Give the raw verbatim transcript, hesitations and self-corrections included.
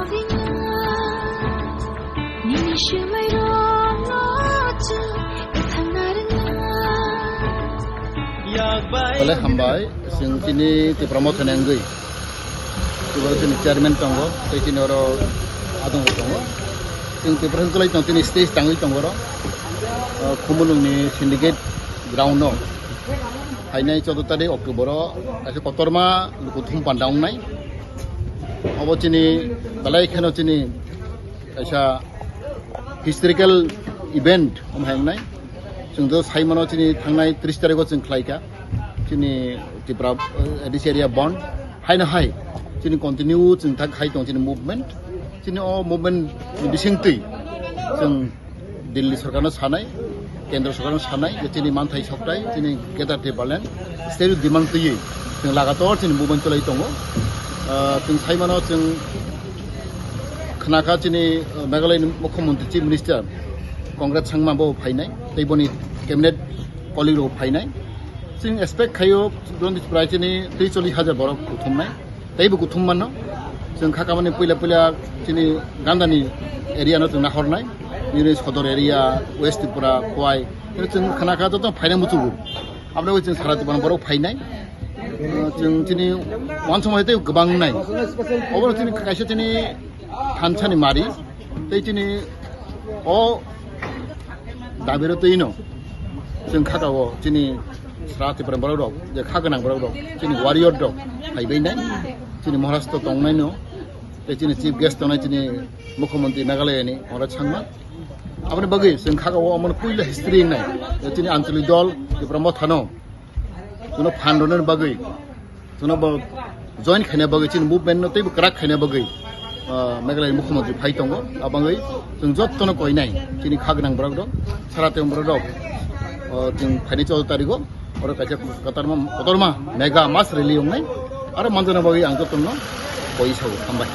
Bole hambai, chwng tini Tipra Motha ni wngwi. Tipra chini chairman tongo, tei tini oro adong tongo. Chwng Tipra chwng chwlai tong, tini stage tangwi tongo oro. Ah, Khumulwng ni Syndicate ground no. Phainai choudo tarik October o, kaisa kotorma lukuthum panda wngnai. Obo chini belai kheno chini kaisa historical event wng hai wngnai. Chwng do sai mano chini thangnai tris tarikh o chwng khlai kha. Chini Tipra, eh, A D C area bandh. Haino hai chini continue chwng thak khai tong chini movement. Chini o movement ni bisingtwi chwng Delhi sorkarno sanai, Kendra sorkarno sanai, je chini manthai soktai, chini Greater Tipraland, state demand twiwi, chwng lagator chini movement cholai tongo. Ah, chwng sai mano chwng khna kha chini, ah, Meghalaya ni Mukhyamantri Chief Minister Conrad Sangma bo phainai, tei boni cabinet colleague rok phainai. Chwng expect khaio, Bronti Tipra chini tei chollish hajar borok kuthumnai. Teibo kuthum mano. Chwng kha kamani puila puila chini gandani area no chwng nahornai. Nini Sodor area, West Tripura, Khowai. Chwng khna kha joto phaina muchugo. Aboni chwng sara Tipra borok phainai. Chwng chini uansukma tei kwbang nai. Obo chini kaisa chini thansani mari. Tei chini o dabiro twi no chwng kha o chini sra Tipra borok rok, je kha gwnang borok rok, chini warrior rok phaibai nai, chini Maharashtra tongnai no, tei chini chief guest tongnai chini Mukhyamantri Meghalaya ni Conrad Sangma. Aboni bagwi chwng kha o omo puila history nai, je chini Anchalik dol Tipra Motha no, kuno phan rwna bagwi, kuno bo join khaina bagwi, chini movement no teibo kwrak khaina bagwi, ah, Meghalaya ni Mukhyamantri phai tongo. Abangwi chwng jottono koinai, chini kha gwnang borok rok, sara tei borok rok, ah, chwng phaini choudo tarikh o, oro kaisa kotorma, kotorma mega mass rally wngnai, aro manjana bagwi ang jottono koi sao, hambai.